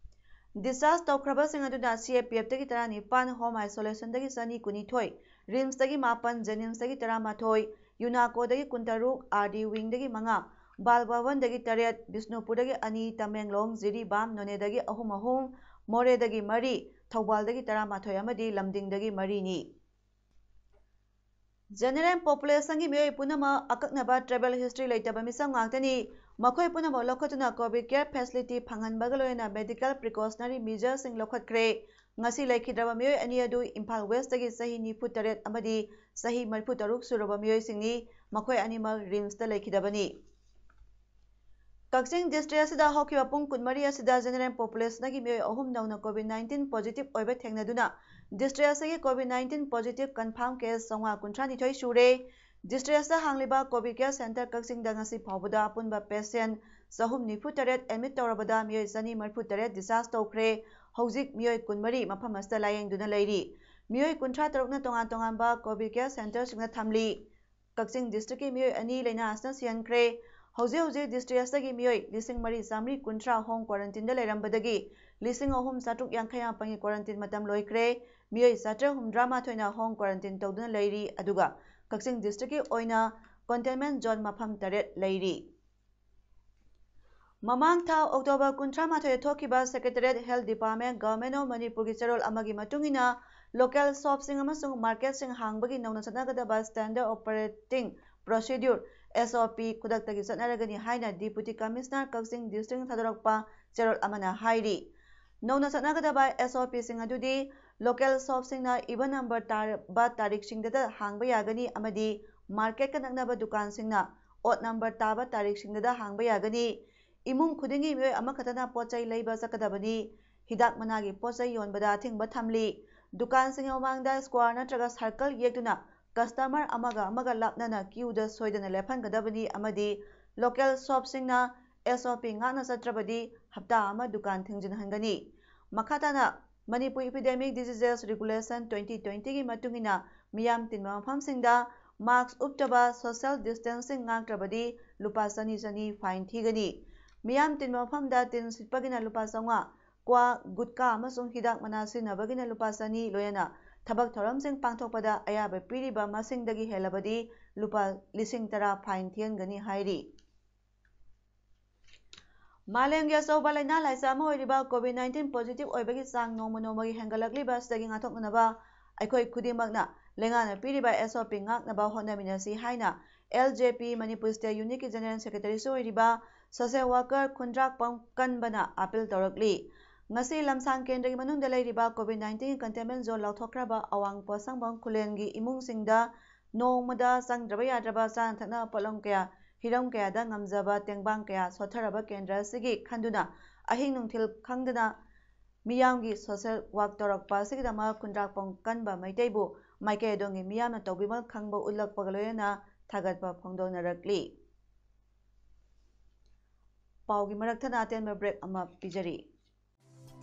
Discharge ꯇꯧꯈ꯭ꯔꯕꯁꯤꯡ ꯑꯗꯨꯅ CAPFꯇꯒꯤ ꯇꯔꯥꯅꯤꯄꯥꯟ, ꯍꯣꯝ ꯑꯥꯏꯁꯣꯂꯦꯁꯟꯗꯒꯤ ꯆꯅꯤ ꯀꯨꯟꯅꯤꯊꯣꯏ, RIMSꯇꯒꯤ ꯃꯥꯄꯟ, JNIMSꯇꯒꯤ ꯇꯔꯥꯃꯥꯊꯣꯏ, ꯌꯨꯅꯥꯀꯣꯗꯒꯤ ꯀꯨꯟꯇꯔꯨꯛ, RD Wingꯗꯒꯤ ꯃꯉꯥ, ꯕꯥꯜ ꯚꯕꯟꯗꯒꯤ ꯇꯔꯦꯠ, ꯕꯤꯁꯅꯨꯄꯨꯔꯗꯒꯤ ꯑꯅꯤ, ꯇꯃꯦꯡꯂꯣꯡ ꯖꯤꯔꯤꯕꯥꯝ ꯅꯣꯅꯦꯗꯒꯤ ꯑꯍꯨꯝ ꯑꯍꯨꯝ, ꯃꯣꯔꯦꯗꯒꯤ ꯃꯔꯤ, ꯊꯧꯕꯥꯜꯗꯒꯤ ꯇꯔꯥꯃꯥꯊꯣꯏ ꯑꯃꯗꯤ ꯂꯝꯗꯤꯡꯗꯒꯤ ꯃꯔꯤꯅꯤ꯫ General populationꯒꯤ ꯃꯤꯑꯣꯏ ꯄꯨꯝꯅꯃꯛ ꯑꯀꯛꯅꯕ travel history ꯂꯩꯇꯕ ꯃꯤꯆꯝ ꯉꯥꯛꯇꯅꯤ꯫ ꯃꯈꯣꯏ ꯄꯨꯝꯅꯃꯛ ꯂꯧꯈꯠꯇꯨꯅ COVID care facility ꯐꯪꯍꯟꯕꯒ ꯂꯣꯏꯅꯅ medical precautionary measuresꯁꯤꯡ ꯂꯧꯈꯠꯈ꯭ꯔꯦ꯫ ꯉꯁꯤ ꯂꯩꯈꯤꯗ꯭ꯔꯕ ꯃꯤꯑꯣꯏ ꯑꯅꯤ ꯑꯗꯨ ꯏꯝꯐꯥꯜ ꯋꯦꯁꯇꯒꯤ ꯆꯍꯤ ꯅꯤꯐꯨ ꯇꯔꯦꯠ ꯑꯃꯗꯤ ꯆꯍꯤ ꯃꯔꯤꯐꯨ ꯇꯔꯨꯛ ꯁꯨꯔꯕ ꯃꯤꯑꯣꯏꯁꯤꯡꯅꯤ꯫ ꯃꯈꯣꯏ ꯑꯅꯤꯃꯛ RIMSꯇ ꯂꯩꯈꯤꯗꯕꯅꯤ꯫ ꯀꯛꯆꯤꯡ district ꯑꯁꯤꯗ ꯍꯧꯈꯤꯕ ꯄꯨꯡ ꯀꯨꯟꯃꯔꯤ ꯑꯁꯤꯗ general populationꯒꯤ ꯃꯤꯑꯣꯏ ꯑꯍꯨꯝ ꯅꯧꯅ COVID nineteen positive ꯑꯣꯏꯕ ꯊꯦꯡꯅꯗꯨꯅ district ꯑꯁꯤꯒꯤ COVID nineteen positive confirm case ꯆꯥꯝꯃꯉꯥ ꯀꯨꯟꯊ꯭ꯔꯥꯅꯤꯊꯣꯏ ꯁꯨꯔꯦ꯫ District ꯑꯁꯤꯗ ꯍꯥꯡꯂꯤꯕ COVID care center ꯀꯛꯆꯤꯡꯗ ꯉꯁꯤ ꯐꯥꯎꯕꯗ ꯑꯄꯨꯟꯕ patient ꯆꯍꯨꯝ ꯅꯤꯐꯨ ꯇꯔꯦꯠ admit ꯇꯧꯔꯕꯗ ꯃꯤꯑꯣꯏ ꯆꯅꯤ ꯃꯔꯤꯐꯨ ꯇꯔꯦꯠ discharge ꯇꯧꯈ꯭ꯔꯦ꯫ ꯍꯧꯖꯤꯛ ꯃꯤꯑꯣꯏ ꯀꯨꯟꯃꯔꯤ ꯃꯐꯝ ꯑꯁꯤꯗ ꯂꯥꯌꯦꯡꯗꯨꯅ ꯂꯩꯔꯤ꯫ ꯃꯤꯑꯣꯏ ꯀꯨꯟꯊ꯭ꯔꯥ ꯇꯔꯨꯛꯅ ꯇꯣꯉꯥꯟ ꯇꯣꯉꯥꯟꯕ COVID care centreꯁꯤꯡꯗ ꯊꯝꯂꯤ꯫ ꯀꯛꯆꯤꯡ districtꯀꯤ ꯃꯤꯑꯣꯏ ꯑꯅꯤ ꯂꯥꯏꯅꯥ ꯑꯁꯤꯅ ꯁꯤꯍꯟꯈ꯭ꯔꯦ꯫ ꯍꯧꯖꯤꯛ ꯍꯧꯖꯤꯛ district ꯑꯁꯤꯗꯒꯤ ꯃꯤꯑꯣꯏ ꯂꯤꯁꯤꯡ ꯃꯔꯤ ꯆꯥꯃꯔꯤ ꯀꯨꯟꯊ꯭ꯔꯥ home quarantineꯗ ꯂꯩꯔꯝꯕꯗꯒꯤ ꯂꯤꯁꯤꯡ ꯑꯍꯨꯝ ꯆꯥꯇ꯭ꯔꯨꯛ ꯌꯥꯡꯈꯩ ꯃꯥꯄꯟꯒꯤ quarantine ꯃꯇꯝ ꯂꯣꯏꯈ꯭ꯔꯦ꯫ ꯃꯤꯑꯣꯏ ꯆꯥꯇ꯭ꯔꯦꯠ ꯍꯨꯝꯗ꯭ꯔꯥ ꯃꯥꯊꯣꯏꯅ home quarantine ꯇꯧꯗꯨꯅ ꯂꯩꯔꯤ, ꯑꯗꯨꯒ ꯀꯛꯆꯤꯡ districtꯀꯤ ꯑꯣꯏꯅ containment zone ꯃꯐꯝ ꯇꯔꯦꯠ ꯂꯩꯔꯤ꯫ ꯃꯃꯥꯡ ꯊꯥ October ꯀꯨꯟꯊ꯭ꯔꯥ ꯃꯥꯊꯣꯏꯗ ꯊꯣꯛꯈꯤꯕ Secretariat Health Department, Government of ꯃꯅꯤꯄꯨꯔꯒꯤ ꯆꯦꯔꯣꯜ ꯑꯃꯒꯤ ꯃꯇꯨꯡ ꯏꯟꯅ, local shopꯁꯤꯡ ꯑꯃꯁꯨꯡ marketꯁꯤꯡ ꯍꯥꯡꯕꯒꯤ ꯅꯧꯅ ꯆꯠꯅꯒꯗꯕ standard operating procedure, SOP, ꯈꯨꯗꯛꯇꯒꯤ ꯆꯠꯅꯔꯒꯅꯤ ꯍꯥꯏꯅ Deputy Commissioner ꯀꯛꯆꯤꯡ districtꯅ ꯊꯥꯗꯣꯔꯛꯄ ꯆꯦꯔꯣꯜ ꯑꯃꯅ ꯍꯥꯏꯔꯤ꯫ ꯅꯧꯅ ꯆꯠꯅꯒꯗꯕ SOPꯁꯤꯡ ꯑꯗꯨꯗꯤ, local shopꯁꯤꯡꯅ even number ꯇꯥꯔꯕ ꯇꯥꯔꯤꯛꯁꯤꯡꯗꯇ ꯍꯥꯡꯕ ꯌꯥꯒꯅꯤ ꯑꯃꯗꯤ marketꯀ ꯅꯛꯅꯕ ꯗꯨꯀꯥꯟꯁꯤꯡꯅ odd number ꯇꯥꯕ ꯇꯥꯔꯤꯛꯁꯤꯡꯗꯇ ꯍꯥꯡꯕ ꯌꯥꯒꯅꯤ꯫ ꯏꯃꯨꯡ ꯈꯨꯗꯤꯡꯒꯤ ꯃꯤꯑꯣꯏ ꯑꯃꯈꯛꯇꯅ ꯄꯣꯠ ꯆꯩ ꯂꯩꯕ ꯆꯠꯀꯗꯕꯅꯤ꯫ ꯍꯤꯗꯥꯛ ꯃꯅꯥꯒꯤ ꯄꯣꯠ ꯆꯩ ꯌꯣꯟꯕꯗ ꯑꯊꯤꯡꯕ ꯊꯝꯂꯤ꯫ ꯗꯨꯀꯥꯟꯁꯤꯡꯒꯤ ꯃꯃꯥꯡꯗ ꯁ꯭ꯀ꯭ꯋꯥꯔ ꯅꯠꯇ꯭ꯔꯒ ꯁꯔꯀꯜ ꯌꯦꯛꯇꯨꯅ ꯀꯁꯇꯃꯔ ꯑꯃꯒ ꯑꯃꯒ ꯂꯥꯞꯅꯅ ꯀ꯭ꯌꯨꯗ ꯁꯣꯏꯗꯅ ꯂꯦꯞꯍꯟꯒꯗꯕꯅꯤ ꯑꯃꯗꯤ ꯂꯣꯀꯦꯜ ꯁꯣꯞꯁꯤꯡꯅ ꯑꯦꯁ ꯑꯣ ꯄꯤ ꯉꯥꯛꯅ ꯆꯠꯇ꯭ꯔꯕꯗꯤ ꯍꯞꯇꯥ ꯑꯃ ꯗꯨꯀꯥꯟ ꯊꯤꯡꯖꯤꯟꯍꯟꯒꯅꯤ꯫ ꯃꯈꯥ ꯇꯥꯅ Manipur epidemic diseases regulation twenty ꯇ꯭ꯋꯦꯟꯇꯤꯒꯤ ꯃꯇꯨꯡ ꯏꯟꯅ ꯃꯤꯌꯥꯝ ꯇꯤꯟꯕ ꯃꯐꯝꯁꯤꯡꯗ ꯃꯥꯁꯛ ꯎꯞꯇꯕ, ꯁꯣꯁꯤꯌꯦꯜ ꯗꯤꯁꯇꯦꯟꯁꯤꯡ ꯉꯥꯛꯇ꯭ꯔꯕꯗꯤ ꯂꯨꯄꯥ ꯆꯅꯤ ꯆꯅꯤ ꯐꯥꯏꯟ ꯊꯤꯒꯅꯤ꯫ ꯃꯤꯌꯥꯝ ꯇꯤꯟꯕ ꯃꯐꯝꯗ ꯇꯤꯟ ꯁꯤꯠꯄꯒꯤꯅ ꯂꯨꯄꯥ ꯆꯥꯝꯃꯉꯥ, ꯀ꯭ꯋꯥ, ꯒꯨꯠꯀꯥ ꯑꯃꯁꯨꯡ ꯍꯤꯗꯥꯛ ꯃꯅꯥ ꯁꯤꯖꯤꯟꯅꯕꯒꯤꯅ ꯂꯨꯄꯥ ꯆꯅꯤ, ꯂꯣꯏꯅꯅ ꯊꯕꯛ ꯊꯧꯔꯝꯁꯤꯡ ꯄꯥꯡꯊꯣꯛꯄꯗ ꯑꯌꯥꯕ ꯄꯤꯔꯤꯕ ꯃꯁꯤꯡꯗꯒꯤ ꯍꯦꯜꯂꯕꯗꯤ ꯂꯨꯄꯥ ꯂꯤꯁꯤꯡ ꯇꯔꯥ ꯐꯥꯏꯟ ꯊꯤꯍꯟꯒꯅꯤ ꯍꯥꯏꯔꯤ꯫ ꯃꯥꯂꯦꯝꯒꯤ ꯑꯆꯧꯕ ꯂꯥꯏꯅꯥ ꯂꯥꯏꯆꯠ ꯑꯃ ꯑꯣꯏꯔꯤꯕ ꯀꯣꯚꯤꯗ ꯅꯥꯏꯟꯇꯤꯟ ꯄꯣꯖꯤꯇꯤꯚ ꯑꯣꯏꯕꯒꯤ ꯆꯥꯡ ꯅꯣꯡꯃ ꯅꯣꯡꯃꯒꯤ ꯍꯦꯟꯒꯠꯂꯛꯂꯤꯕ ꯑꯁꯤꯗꯒꯤ ꯉꯥꯛꯊꯣꯛꯅꯅꯕ ꯑꯩꯈꯣꯏ ꯈꯨꯗꯤꯡꯃꯛꯅ ꯂꯩꯉꯥꯛꯅ ꯄꯤꯔꯤꯕ ꯑꯦꯁ ꯑꯣ ꯄꯤ ꯉꯥꯛꯅꯕ ꯍꯣꯠꯅꯃꯤꯟꯅꯁꯤ ꯍꯥꯏꯅ ꯑꯦꯜ ꯖꯦ ꯄꯤ ꯃꯅꯤꯄꯨꯔ ꯁ꯭ꯇꯦꯠ ꯌꯨꯅꯤꯠꯀꯤ ꯖꯦꯅꯔꯦꯜ ꯁꯦꯀ꯭ꯔꯦꯇꯔꯤꯁꯨ ꯑꯣꯏꯔꯤꯕ ꯁꯣꯁꯤꯌꯦꯜ ꯋꯥꯔꯀꯔ ꯈꯨꯟꯗ꯭ꯔꯥꯛꯄꯝ ꯀꯟꯕꯅ ꯑꯥꯄꯤꯜ ꯇꯧꯔꯛꯂꯤ꯫ ꯉꯁꯤ ꯂꯝꯁꯥꯡ ꯀꯦꯟꯗ꯭ꯔꯒꯤ ꯃꯅꯨꯡꯗ ꯂꯩꯔꯤꯕ ꯀꯣꯚꯤꯗ ꯅꯥꯏꯟꯇꯤꯟ ꯀꯟꯇꯦꯟꯃꯦꯟ ꯖꯣꯟ ꯂꯥꯎꯊꯣꯛꯈ꯭ꯔꯕ ꯑꯋꯥꯡ ꯄꯣꯠꯁꯪꯕꯝ ꯈꯨꯂꯦꯟꯒꯤ ꯏꯃꯨꯡꯁꯤꯡꯗ ꯅꯣꯡꯃꯗ ꯆꯪꯗ꯭ꯔꯕ ꯌꯥꯗ꯭ꯔꯕ ꯆꯥꯅ ꯊꯛꯅꯕ ꯄꯣꯠꯂꯝ ꯀꯌꯥ, ꯍꯤꯔꯝ ꯀꯌꯥꯗ ꯉꯝꯖꯕ ꯇꯦꯡꯕꯥꯡ ꯀꯌꯥ ꯁꯣꯠꯊꯔꯕ ꯀꯦꯟꯗ꯭ꯔ ꯑꯁꯤꯒꯤ ꯈꯟꯗꯨꯅ ꯑꯍꯤꯡ ꯅꯨꯡꯊꯤꯜ ꯈꯪꯗꯅ ꯃꯤꯌꯥꯝꯒꯤ ꯁꯣꯁꯤꯌꯦꯜ ꯋꯥꯔꯛ ꯇꯧꯔꯛꯄ ꯑꯁꯤꯒꯤꯗꯃꯛ ꯈꯨꯟꯗ꯭ꯔꯥꯛꯄꯝ ꯀꯟꯕ ꯃꯩꯇꯩꯕꯨ ꯃꯥꯏꯀꯩ ꯑꯗꯣꯝꯒꯤ ꯃꯤꯌꯥꯝꯅ ꯇꯧꯕꯤꯃꯜ ꯈꯪꯕ ꯎꯠꯂꯛꯄꯒ ꯂꯣꯏꯅꯅ ꯊꯥꯒꯠꯄ ꯐꯣꯡꯗꯣꯛꯅꯔꯛꯂꯤ꯫ ꯄꯥꯎꯒꯤ ꯃꯔꯛ ꯊꯠꯅ ꯑꯇꯦꯟꯕ ꯕ꯭ꯔꯦꯛ ꯑꯃ ꯄꯤꯖꯔꯤ꯫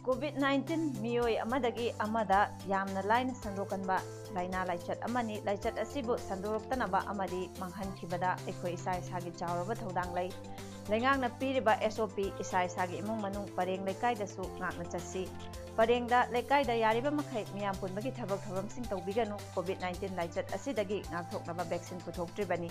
ꯀꯣꯚꯤꯗ ꯅꯥꯏꯟꯇꯤꯟ ꯃꯤꯑꯣꯏ ꯑꯃꯗꯒꯤ ꯑꯃꯗ ꯌꯥꯝꯅ ꯂꯥꯏꯅ ꯁꯟꯗꯣꯛꯀꯟꯕ ꯂꯥꯏꯅꯥ ꯂꯥꯏꯆꯠ ꯑꯃꯅꯤ꯫ ꯂꯥꯏꯆꯠ ꯑꯁꯤꯕꯨ ꯁꯟꯗꯣꯔꯛꯇꯅꯕ ꯑꯃꯗꯤ ꯃꯥꯡꯍꯟꯈꯤꯕꯗ ꯑꯩꯈꯣꯏ ꯏꯁꯥ ꯏꯁꯥꯒꯤ ꯆꯥꯎꯔꯕ ꯊꯧꯗꯥꯡ ꯂꯩ꯫ ꯂꯩꯉꯥꯛꯅ ꯄꯤꯔꯤꯕ ꯑꯦꯁ ꯑꯣ ꯄꯤ ꯏꯁꯥ ꯏꯁꯥꯒꯤ ꯏꯃꯨꯡ ꯃꯅꯨꯡ ꯄꯔꯦꯡ ꯂꯩꯀꯥꯏꯗꯁꯨ ꯉꯥꯛꯅ ꯆꯠꯁꯤ꯫ ꯄꯔꯦꯡꯗ ꯂꯩꯀꯥꯏꯗ ꯌꯥꯔꯤꯕ ꯃꯈꯩ ꯃꯤꯌꯥꯝ ꯄꯨꯟꯕꯒꯤ ꯊꯕꯛ ꯊꯧꯔꯝꯁꯤꯡ ꯇꯧꯕꯤꯒꯅꯨ꯫ ꯀꯣꯚꯤꯗ ꯅꯥꯏꯟꯇꯤꯟ ꯂꯥꯏꯆꯠ ꯑꯁꯤꯗꯒꯤ ꯉꯥꯛꯊꯣꯛꯅꯕ ꯚꯦꯛꯁꯤꯟ ꯄꯨꯊꯣꯛꯇ꯭ꯔꯤꯕꯅꯤ꯫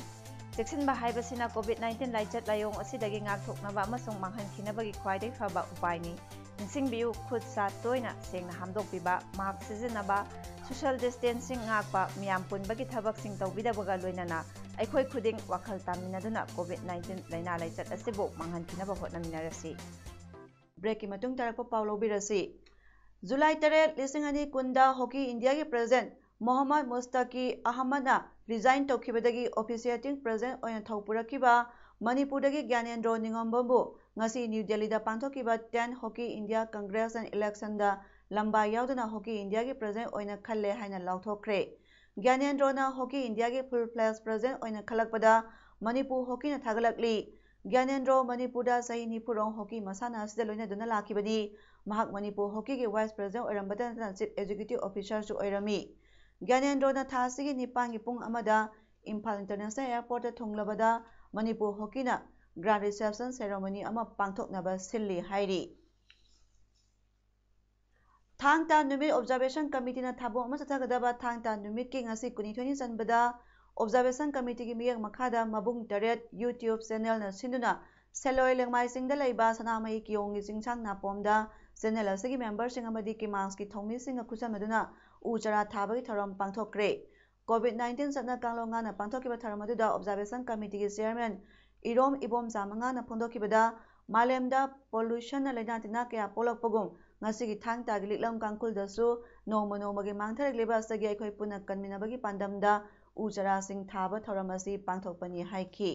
ꯆꯦꯛꯁꯤꯟꯕ ꯍꯥꯏꯕꯁꯤꯅ ꯀꯣꯚꯤꯗ ꯅꯥꯏꯟꯇꯤꯟ ꯂꯥꯏꯆꯠ ꯂꯥꯏꯑꯣꯡ ꯑꯁꯤꯗꯒꯤ ꯉꯥꯛꯊꯣꯛꯅꯕ ꯑꯃꯁꯨꯡ ꯃꯥꯡꯍꯟꯈꯤꯅꯕꯒꯤ ꯈ꯭ꯋꯥꯏꯗꯒꯤ ꯐꯕ ꯎꯄꯥꯏꯅꯤ꯫ ꯅꯤꯡꯁꯤꯡꯕꯤꯌꯨ, ꯈꯨꯠ ꯁꯥ ꯇꯣꯏꯅ ꯁꯦꯡꯅ ꯍꯥꯝꯗꯣꯛꯄꯤꯕ, ꯃꯥꯁꯛ ꯁꯤꯖꯤꯟꯅꯕ, ꯁꯣꯁꯤꯌꯦꯜ ꯗꯤꯁꯇꯦꯟꯁꯤꯡ ꯉꯥꯛꯄ, ꯃꯤꯌꯥꯝ ꯄꯨꯟꯕꯒꯤ ꯊꯕꯛꯁꯤꯡ ꯇꯧꯕꯤꯗꯕꯒ ꯂꯣꯏꯅꯅ ꯑꯩꯈꯣꯏ ꯈꯨꯗꯤꯡ ꯋꯥꯈꯜ ꯇꯥꯃꯤꯟꯅꯗꯨꯅ ꯀꯣꯚꯤꯗ ꯅꯥꯏꯟꯇꯤꯟ ꯂꯥꯏꯅꯥ ꯂꯥꯏꯆꯠ ꯑꯁꯤꯕꯨ ꯃꯥꯡꯍꯟꯈꯤꯅꯕ ꯍꯣꯠꯅꯃꯤꯟꯅꯔꯁꯤ꯫ ꯕ꯭ꯔꯦꯛꯀꯤ ꯃꯇꯨꯡ ꯇꯥꯔꯛꯄ ꯄꯥꯎ ꯂꯧꯕꯤꯔꯁꯤ꯫ ꯖꯨꯂꯥꯏ ꯇꯔꯦꯠ, ꯂꯤꯁꯤꯡ ꯑꯅꯤ ꯀꯨꯟꯗ ꯍꯣꯀꯤ ꯏꯟꯗꯤꯌꯥꯒꯤ ꯄ꯭ꯔꯦꯁꯤꯗꯦꯟꯠ ꯃꯣꯍꯝꯃꯗ ꯃꯨꯁꯇꯥꯀꯤ ꯑꯍꯃꯗꯅ ꯔꯤꯖꯥꯏꯟ ꯇꯧꯈꯤꯕꯗꯒꯤ ꯑꯣꯐꯤꯁꯤꯌꯦꯇꯤꯡ ꯄ꯭ꯔꯦꯁꯤꯗꯦꯟꯠ ꯑꯣꯏꯅ ꯊꯧ ꯄꯨꯔꯛꯈꯤꯕ ꯃꯅꯤꯄꯨꯔꯗꯒꯤ ꯒ꯭ꯌꯥꯅꯦꯟꯗ꯭ꯔꯣ ꯅꯤꯉꯣꯝꯕꯝꯕꯨ ꯉꯁꯤ ꯅ꯭ꯌꯨ ꯗꯦꯜꯂꯤꯗ ꯄꯥꯡꯊꯣꯛꯈꯤꯕ Tenth Hockey India Congress and Election ꯗ ꯂꯝꯕꯥ ꯌꯥꯎꯗꯅ Hockey India ꯒꯤ President ꯑꯣꯏꯅ ꯈꯜꯂꯦ ꯍꯥꯏꯅ ꯂꯥꯎꯊꯣꯛꯈ꯭ꯔꯦ꯫ ꯒ꯭ꯌꯥꯅꯦꯟꯗ꯭ꯔꯣꯅ Hockey India ꯒꯤ full fledged President ꯑꯣꯏꯅ ꯈꯜꯂꯛꯄꯗ ꯃꯅꯤꯄꯨꯔ Hockey ꯅ ꯊꯥꯒꯠꯂꯛꯂꯤ꯫ ꯒ꯭ꯌꯥꯅꯦꯟꯗ꯭ꯔꯣ ꯃꯅꯤꯄꯨꯔꯗ ꯆꯍꯤ ꯅꯤꯐꯨ ꯔꯣꯝ Hockey ꯃꯁꯥꯟꯅ ꯑꯁꯤꯗ ꯂꯣꯏꯅꯗꯨꯅ ꯂꯥꯛꯈꯤꯕꯅꯤ꯫ ꯃꯍꯥꯛ ꯃꯅꯤꯄꯨꯔ Hockey ꯒꯤ Vice President ꯑꯣꯏꯔꯝꯕꯇ ꯅꯠꯇꯅ Chief Executive Officer ꯁꯨ ꯑꯣꯏꯔꯝꯃꯤ꯫ ꯒ꯭ꯌꯥꯅꯦꯟꯗ꯭ꯔꯣꯅ ꯊꯥ ꯑꯁꯤꯒꯤ ꯅꯤꯄꯥꯟꯒꯤ ꯄꯨꯡ ꯑꯃꯗ ꯏꯝꯐꯥꯜ International Airport ꯇ ꯊꯨꯡꯂꯕꯗ ꯃꯅꯤꯄꯨꯔ Hockey ꯅ Grand Reception Ceremony ꯑꯃ ꯄꯥꯡꯊꯣꯛꯅꯕ ꯁꯤꯜꯂꯤ ꯍꯥꯏꯔꯤ꯫ ꯊꯥꯡ ꯇꯥ ꯅꯨꯃꯤꯠ Observation Committee ꯅ ꯊꯥꯕꯣꯛ ꯑꯃ ꯆꯠꯊꯒꯗꯕ ꯊꯥꯡ ꯇꯥ ꯅꯨꯃꯤꯠꯀꯤ ꯉꯁꯤ ꯀꯨꯟꯅꯤꯊꯣꯏꯅꯤ ꯆꯟꯕꯗ Observation Committee ꯒꯤ ꯃꯤꯠꯌꯦꯡ ꯃꯈꯥꯗ ꯃꯕꯨꯡ ꯇꯔꯦꯠ YouTube channel ꯅ ꯁꯤꯟꯗꯨꯅ ꯁꯦꯂꯣꯏ ꯂꯦꯡꯃꯥꯏ ꯆꯤꯡꯗ ꯂꯩꯕ ꯁꯅꯥꯃꯍꯤ ꯀꯤꯌꯣꯡꯒꯤ ꯆꯤꯡꯁꯥꯡ ꯅꯥꯄꯣꯝꯗ channel ꯑꯁꯤꯒꯤ member ꯁꯤꯡ ꯑꯃꯗꯤ ꯀꯤꯃꯥꯡꯁꯀꯤ ꯊꯧꯃꯤꯁꯤꯡꯒ ꯈꯨꯠꯁꯝꯅꯗꯨꯅ ꯎ ꯆꯥꯔꯥ ꯊꯥꯕꯒꯤ ꯊꯧꯔꯝ ꯄꯥꯡꯊꯣꯛꯈ꯭ꯔꯦ꯫ COVID nineteen ꯆꯠꯅ ꯀꯥꯡꯂꯣꯟ ꯉꯥꯛꯅ ꯄꯥꯡꯊꯣꯛꯈꯤꯕ ꯊꯧꯔꯝ ꯑꯗꯨꯗ Observation Committee ꯒꯤ Chairman ꯏꯔꯣꯝ ꯏꯕꯣꯝꯆꯥ ꯃꯉꯥꯅ ꯐꯣꯡꯗꯣꯛꯈꯤꯕꯗ, ꯃꯥꯂꯦꯝꯗ pollution ꯅ ꯂꯩꯅꯥ ꯇꯤꯟꯅꯥ ꯀꯌꯥ ꯄꯣꯛꯂꯛꯄꯒꯨꯝ, ꯉꯁꯤꯒꯤ ꯊꯥꯡ ꯇꯥꯒꯤ ꯂꯤꯛꯂꯝ ꯀꯥꯡꯈꯨꯜꯗꯁꯨ ꯅꯣꯡꯃ ꯅꯣꯡꯃꯒꯤ ꯃꯥꯡꯊꯔꯛꯂꯤꯕ ꯑꯁꯤꯒꯤ ꯑꯩꯈꯣꯏ ꯄꯨꯟꯅ ꯀꯟꯃꯤꯟꯅꯕꯒꯤ ꯄꯥꯟꯗꯝꯗ ꯎ ꯆꯥꯔꯥꯁꯤꯡ ꯊꯥꯕ ꯊꯧꯔꯝ ꯑꯁꯤ ꯄꯥꯡꯊꯣꯛꯄꯅꯤ ꯍꯥꯏꯈꯤ꯫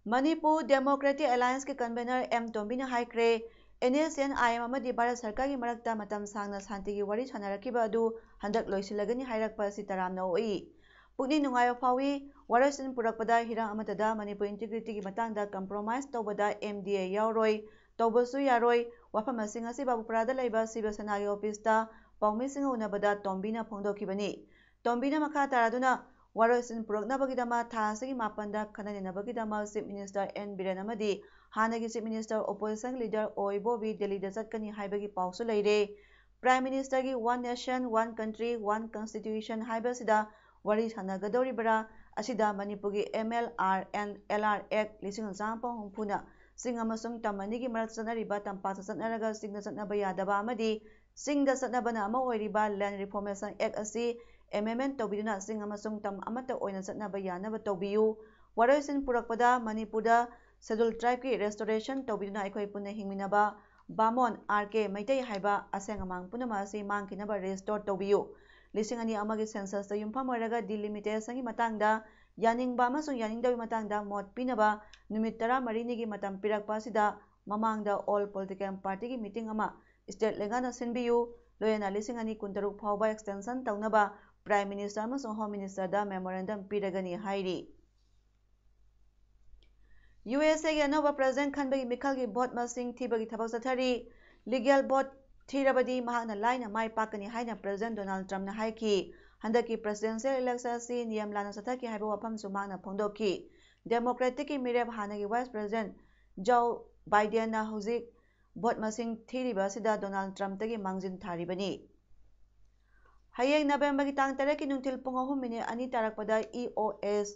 ꯃꯅꯤꯄꯨꯔ Democratic Alliance ꯀꯤ convener ꯑꯦꯝ ꯇꯣꯝꯕꯤꯅ ꯍꯥꯏꯈ꯭ꯔꯦ, NSCN-IM ꯑꯃꯗꯤ ꯚꯥꯔꯠ ꯁꯔꯀꯥꯔꯒꯤ ꯃꯔꯛꯇ ꯃꯇꯝ ꯁꯥꯡꯅ ꯁꯥꯟꯇꯤꯒꯤ ꯋꯥꯔꯤ ꯁꯥꯟꯅꯔꯛꯈꯤꯕ ꯑꯗꯨ ꯍꯟꯗꯛ ꯂꯣꯏꯁꯤꯜꯂꯒꯅꯤ ꯍꯥꯏꯔꯛꯄ ꯑꯁꯤ ꯇꯔꯥꯝꯅ ꯑꯣꯛꯏ꯫ ꯄꯨꯛꯅꯤꯡ ꯅꯨꯡꯉꯥꯏꯕ ꯐꯥꯎꯏ꯫ ꯋꯥꯔꯣꯏꯁꯤꯟ ꯄꯨꯔꯛꯄꯗ ꯍꯤꯔꯝ ꯑꯃꯠꯇꯗ ꯃꯅꯤꯄꯨꯔ integrity ꯒꯤ ꯃꯇꯥꯡꯗ compromise ꯇꯧꯕꯗ MDA ꯌꯥꯎꯔꯣꯏ, ꯇꯧꯕꯁꯨ ꯌꯥꯔꯣꯏ꯫ ꯋꯥꯐꯝ ꯑꯁꯤ ꯉꯁꯤ ꯕꯥꯕꯨꯄꯥꯔꯥꯗ ꯂꯩꯕ ꯁꯤꯕ ꯁꯦꯅꯥꯒꯤ office ꯇ ꯄꯥꯎꯃꯤꯁꯤꯡꯒ ꯎꯅꯕꯗ ꯇꯣꯝꯕꯤꯅ ꯐꯣꯡꯗꯣꯛꯈꯤꯕꯅꯤ꯫ ꯇꯣꯝꯕꯤꯅ ꯃꯈꯥ ꯇꯥꯔꯗꯨꯅ, ꯋꯥꯔꯣꯏꯁꯤꯟ ꯄꯨꯔꯛꯅꯕꯒꯤꯗꯃꯛ ꯊꯥ ꯑꯁꯤꯒꯤ ꯃꯥꯄꯟꯗ ꯈꯟꯅ ꯅꯩꯅꯕꯒꯤꯗꯃꯛ Chief Minister ꯑꯦꯟ ꯕꯤꯔꯦꯟ ꯑꯃꯗꯤ ꯍꯥꯟꯅꯒꯤ Chief Minister, opposition leader ꯑꯣ ꯏꯕꯣꯕꯤ ꯗꯦꯜꯂꯤꯗ ꯆꯠꯀꯅꯤ ꯍꯥꯏꯕꯒꯤ ꯄꯥꯎꯁꯨ ꯂꯩꯔꯦ꯫ Prime Minister ꯒꯤ One Nation, One Country, One Constitution ꯍꯥꯏꯕꯁꯤꯗ ꯋꯥꯔꯤ ꯁꯥꯟꯅꯒꯗꯧꯔꯤꯕ꯭ꯔꯥ? ꯑꯁꯤꯗ ꯃꯅꯤꯄꯨꯔꯒꯤ MLR and LR Act ꯂꯤꯁꯤꯡ ꯑꯃ ꯆꯥꯃꯥꯄꯟ ꯍꯨꯝꯐꯨꯅ ꯆꯤꯡ ꯑꯃꯁꯨꯡ ꯇꯝ ꯑꯅꯤꯒꯤ ꯃꯔꯛꯇ ꯆꯠꯅꯔꯤꯕ ꯇꯝꯄꯥꯛꯇ ꯆꯠꯅꯔꯒ ꯆꯤꯡꯗ ꯆꯠꯅꯕ ꯌꯥꯗꯕ ꯑꯃꯗꯤ ꯆꯤꯡꯗ ꯆꯠꯅꯕꯅ ꯑꯃ ꯑꯣꯏꯔꯤꯕ Land Reformation Act ꯑꯁꯤ amendment ꯇꯧꯕꯤꯗꯨꯅ ꯆꯤꯡ ꯑꯃꯁꯨꯡ ꯇꯝ ꯑꯃꯠꯇ ꯑꯣꯏꯅ ꯆꯠꯅꯕ ꯌꯥꯅꯕ ꯇꯧꯕꯤꯌꯨ꯫ ꯋꯥꯔꯣꯏꯁꯤꯟ ꯄꯨꯔꯛꯄꯗ ꯃꯅꯤꯄꯨꯔꯗ Scheduled Tribe ꯀꯤ restoration ꯇꯧꯕꯤꯗꯨꯅ ꯑꯩꯈꯣꯏ ꯄꯨꯟꯅ ꯍꯤꯡꯃꯤꯟꯅꯕ ꯕꯥꯃꯣꯟ, RK, ꯃꯩꯇꯩ ꯍꯥꯏꯕ ꯑꯁꯦꯡ ꯑꯃꯥꯡ ꯄꯨꯝꯅꯃꯛ ꯑꯁꯤ ꯃꯥꯡꯈꯤꯅꯕ restore ꯇꯧꯕꯤꯌꯨ꯫ ꯂꯤꯁꯤꯡ ꯑꯅꯤ ꯑꯃꯒꯤ census ꯇ ꯌꯨꯝꯐꯝ ꯑꯣꯏꯔꯒ delimitation ꯒꯤ ꯃꯇꯥꯡꯗ ꯌꯥꯅꯤꯡꯕ ꯑꯃꯁꯨꯡ ꯌꯥꯅꯤꯡꯗꯕꯒꯤ ꯃꯇꯥꯡꯗ ꯃꯣꯠ ꯄꯤꯅꯕ ꯅꯨꯃꯤꯠ ꯇꯔꯥꯃꯔꯤꯅꯤꯒꯤ ꯃꯇꯝ ꯄꯤꯔꯛꯄ ꯑꯁꯤꯗ ꯃꯃꯥꯡꯗ all political partyꯒꯤ meeting ꯑꯃ state ꯂꯩꯉꯥꯛꯅ ꯁꯤꯟꯕꯤꯌꯨ, ꯂꯣꯏꯅꯅ ꯂꯤꯁꯤꯡ ꯑꯅꯤ ꯀꯨꯟꯇꯔꯨꯛ ꯐꯥꯎꯕ extension ꯇꯧꯅꯕ Prime Minister ꯑꯃꯁꯨꯡ Home Ministerꯗ memorandum ꯄꯤꯔꯒꯅꯤ ꯍꯥꯏꯔꯤ꯫ USAꯒꯤ ꯑꯅꯧꯕ president ꯈꯟꯕꯒꯤ ꯃꯤꯈꯜꯒꯤ vote ꯃꯁꯤꯡ ꯊꯤꯕꯒꯤ ꯊꯕꯛ ꯆꯠꯊꯔꯤ꯫ Legal vote ꯊꯤꯔꯕꯗꯤ ꯃꯍꯥꯛꯅ ꯂꯥꯏꯅ ꯃꯥꯏ ꯄꯥꯛꯀꯅꯤ ꯍꯥꯏꯅ President Donald Trumpꯅ ꯍꯥꯏꯈꯤ꯫ ꯍꯟꯗꯛꯀꯤ presidential election ꯑꯁꯤ ꯅꯤꯌꯝ ꯂꯥꯟꯅ ꯆꯠꯊꯈꯤ ꯍꯥꯏꯕ ꯋꯥꯐꯝꯁꯨ ꯃꯍꯥꯛꯅ ꯐꯣꯡꯗꯣꯛꯈꯤ꯫ Democraticꯀꯤ ꯃꯤꯔꯦꯞ ꯍꯥꯟꯅꯒꯤ Vice President Joe Bidenꯅ ꯍꯧꯖꯤꯛ vote ꯃꯁꯤꯡ ꯊꯤꯔꯤꯕ ꯑꯁꯤꯗ Donald Trumpꯇꯒꯤ ꯃꯥꯡꯖꯤꯟ ꯊꯥꯔꯤꯕꯅꯤ꯫ ꯍꯌꯦꯡ Novemberꯒꯤ ꯇꯥꯡ ꯇꯔꯦꯠꯀꯤ ꯅꯨꯡꯊꯤꯜ ꯄꯨꯡ ꯑꯍꯨꯝ minute ꯑꯅꯤ ꯇꯥꯔꯛꯄꯗ EOS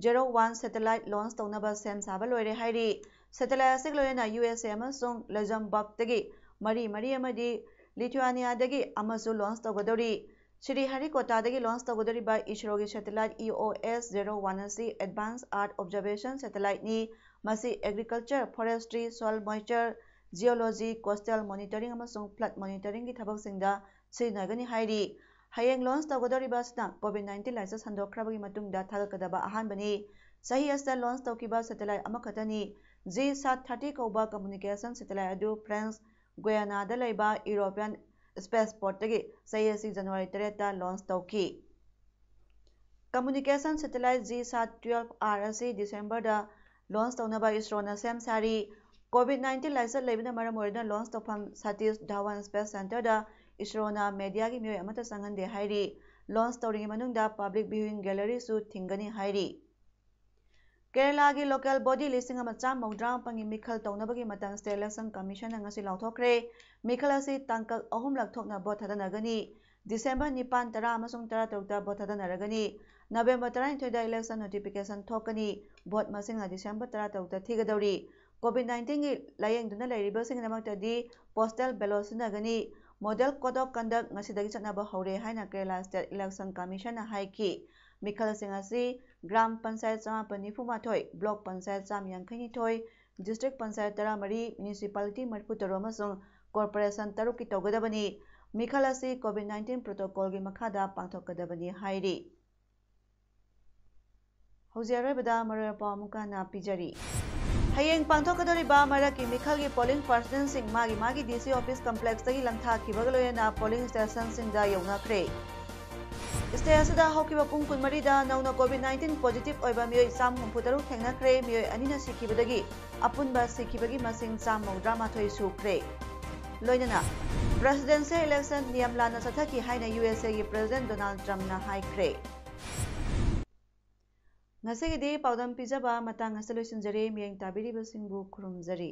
zero one satellite launch ꯇꯧꯅꯕ ꯁꯦꯝ ꯁꯥꯕ ꯂꯣꯏꯔꯦ ꯍꯥꯏꯔꯤ꯫ Satellite ꯑꯁꯤꯒ ꯂꯣꯏꯅꯅ USA ꯑꯃꯁꯨꯡ Luxembourgꯇꯒꯤ ꯃꯔꯤ, ꯃꯔꯤ ꯑꯃꯗꯤ Lithuaniaꯗꯒꯤ ꯑꯃꯁꯨ launch ꯇꯧꯒꯗꯧꯔꯤ꯫ ꯁ꯭ꯔꯤꯍꯔꯤꯀꯣꯇꯥꯗꯒꯤ launch ꯇꯧꯒꯗꯧꯔꯤꯕ ISROꯒꯤ satellite EOS zero one ꯑꯁꯤ advanced Earth observation satelliteꯅꯤ꯫ ꯃꯁꯤ agriculture, forestry, soil moisture, geology, coastal monitoring ꯑꯃꯁꯨꯡ flood monitoringꯒꯤ ꯊꯕꯛꯁꯤꯡꯗ ꯁꯤꯖꯤꯟꯅꯒꯅꯤ ꯍꯥꯏꯔꯤ꯫ ꯍꯌꯦꯡ launch ꯇꯧꯒꯗꯧꯔꯤꯕ ꯑꯁꯤꯅ COVID nineteen ꯂꯥꯏꯆꯠ ꯁꯟꯗꯣꯛꯈ꯭ꯔꯕꯒꯤ ꯃꯇꯨꯡꯗ ꯊꯥꯒꯠꯀꯗꯕ ꯑꯍꯥꯟꯕꯅꯤ꯫ ꯆꯍꯤ ꯑꯁꯤꯗ launch ꯇꯧꯈꯤꯕ satellite ꯑꯃꯈꯛꯇꯅꯤ꯫ GSAT thirty ꯀꯧꯕ communication satellite ꯑꯗꯨ France Guianaꯗ ꯂꯩꯕ European spaceportꯇꯒꯤ ꯆꯍꯤ ꯑꯁꯤ January ꯇꯔꯦꯠꯇ launch ꯇꯧꯈꯤ꯫ Communication satellite GSAT twelve R ꯑꯁꯤ Decemberꯗ launch ꯇꯧꯅꯕ ISROꯅ ꯁꯦꯝ ꯁꯥꯔꯤ꯫ COVID nineteen ꯂꯥꯏꯆꯠ ꯂꯩꯕꯅ ꯃꯔꯝ ꯑꯣꯏꯗꯨꯅ launch ꯇꯧꯐꯝ Satish Dhawan Space Centreꯗ ISROꯅ mediaꯒꯤ ꯃꯤꯑꯣꯏ ꯑꯃꯠꯇ ꯆꯪꯍꯟꯗꯦ ꯍꯥꯏꯔꯤ꯫ Launch ꯇꯧꯔꯤꯉꯩ ꯃꯅꯨꯡꯗ public viewing galleryꯁꯨ ꯊꯤꯡꯒꯅꯤ ꯍꯥꯏꯔꯤ꯫ ꯀꯦꯔꯂꯥꯒꯤ local body ꯂꯤꯁꯤꯡ ꯑꯃ ꯆꯥꯝꯃ ꯃꯧꯗ꯭ꯔꯥ ꯃꯥꯄꯟꯒꯤ ꯃꯤꯈꯜ ꯇꯧꯅꯕꯒꯤ ꯃꯇꯝ State Election Commissionꯅ ꯉꯁꯤ ꯂꯥꯎꯊꯣꯛꯈ꯭ꯔꯦ꯫ ꯃꯤꯈꯜ ꯑꯁꯤ ꯇꯥꯡꯀꯛ ꯑꯍꯨꯝꯂꯛ ꯊꯣꯛꯅ vote ꯊꯥꯗꯅꯒꯅꯤ꯫ December ꯅꯤꯄꯥꯟ, ꯇꯔꯥ ꯑꯃꯁꯨꯡ ꯇꯔꯥꯇꯔꯨꯛꯇ vote ꯊꯥꯗꯅꯔꯒꯅꯤ꯫ November ꯇꯔꯥꯅꯤꯊꯣꯏꯗ election notification ꯊꯣꯛꯀꯅꯤ꯫ Vote ꯃꯁꯤꯡꯅ December ꯇꯔꯥꯇꯔꯨꯛꯇ ꯊꯤꯒꯗꯧꯔꯤ꯫ COVID nineteenꯒꯤ ꯂꯥꯌꯦꯡꯗꯨꯅ ꯂꯩꯔꯤꯕꯁꯤꯡꯒꯤꯗꯃꯛꯇꯗꯤ postal ballot ꯁꯤꯖꯤꯟꯅꯒꯅꯤ꯫ Model Code of Conduct ꯉꯁꯤꯗꯒꯤ ꯆꯠꯅꯕ ꯍꯧꯔꯦ ꯍꯥꯏꯅ Kerala State Election Commissionꯅ ꯍꯥꯏꯈꯤ꯫ ꯃꯤꯈꯜꯁꯤꯡ ꯑꯁꯤ ꯒ꯭ꯔꯥꯝ ꯄꯟꯆꯥꯌꯠ ꯆꯥꯃꯥꯄꯟ ꯅꯤꯐꯨ ꯃꯥꯊꯣꯏ, block ꯄꯟꯆꯥꯌꯠ ꯆꯥꯝꯃ ꯌꯥꯡꯈꯩ ꯅꯤꯊꯣꯏ, district ꯄꯟꯆꯥꯌꯠ ꯇꯔꯥꯃꯔꯤ, municipality ꯃꯔꯤꯐꯨ ꯇꯔꯨꯛ ꯑꯃꯁꯨꯡ corporation ꯇꯔꯨꯛꯀꯤ ꯇꯧꯒꯗꯕꯅꯤ꯫ ꯃꯤꯈꯜ ꯑꯁꯤ COVID nineteen protocolꯒꯤ ꯃꯈꯥꯗ ꯄꯥꯡꯊꯣꯛꯀꯗꯕꯅꯤ ꯍꯥꯏꯔꯤ꯫ ꯍꯧꯖꯤꯛ ꯑꯔꯣꯏꯕꯗ ꯃꯔꯨꯑꯣꯏꯕ ꯄꯥꯎ ꯑꯃꯨꯛꯀ ꯍꯟꯅ ꯄꯤꯖꯔꯤ꯫ ꯍꯌꯦꯡ ꯄꯥꯡꯊꯣꯛꯀꯗꯧꯔꯤꯕ ꯃꯔꯛꯀꯤ ꯃꯤꯈꯜꯒꯤ polling presidentꯁꯤꯡ ꯃꯥꯒꯤ ꯃꯥꯒꯤ DC office complexꯇꯒꯤ ꯂꯪꯊꯥꯈꯤꯕꯒ ꯂꯣꯏꯅꯅ polling stationꯁꯤꯡꯗ ꯌꯧꯅꯈ꯭ꯔꯦ꯫ State ꯑꯁꯤꯗ ꯍꯧꯈꯤꯕ ꯄꯨꯡ ꯀꯨꯟꯃꯔꯤꯗ ꯅꯧꯅ COVID nineteen positive ꯑꯣꯏꯕ ꯃꯤꯑꯣꯏ ꯆꯥꯝꯃ ꯍꯨꯝꯐꯨ ꯇꯔꯨꯛ ꯊꯦꯡꯅꯈ꯭ꯔꯦ꯫ ꯃꯤꯑꯣꯏ ꯑꯅꯤꯅ ꯁꯤꯈꯤꯕꯗꯒꯤ ꯑꯄꯨꯟꯕ ꯁꯤꯈꯤꯕꯒꯤ ꯃꯁꯤꯡ ꯆꯥꯝꯃ ꯃꯧꯗ꯭ꯔꯥ ꯃꯥꯊꯣꯏ ꯁꯨꯈ꯭ꯔꯦ꯫ ꯂꯣꯏꯅꯅ presidential election ꯅꯤꯌꯝ ꯂꯥꯟꯅ ꯆꯠꯊꯈꯤ ꯍꯥꯏꯅ USAꯒꯤ President Donald Trumpꯅ ꯍꯥꯏꯈ꯭ꯔꯦ꯫ ꯉꯁꯤꯒꯤꯗꯤ ꯄꯥꯎꯗꯝ ꯄꯤꯖꯕ ꯃꯇꯥꯡ ꯑꯁꯤꯗ ꯂꯣꯏꯁꯤꯟꯖꯔꯦ꯫ ꯃꯤꯠꯌꯦꯡ ꯇꯥꯕꯤꯔꯤꯕꯁꯤꯡꯕꯨ ꯈꯨꯔꯨꯝꯖꯔꯤ꯫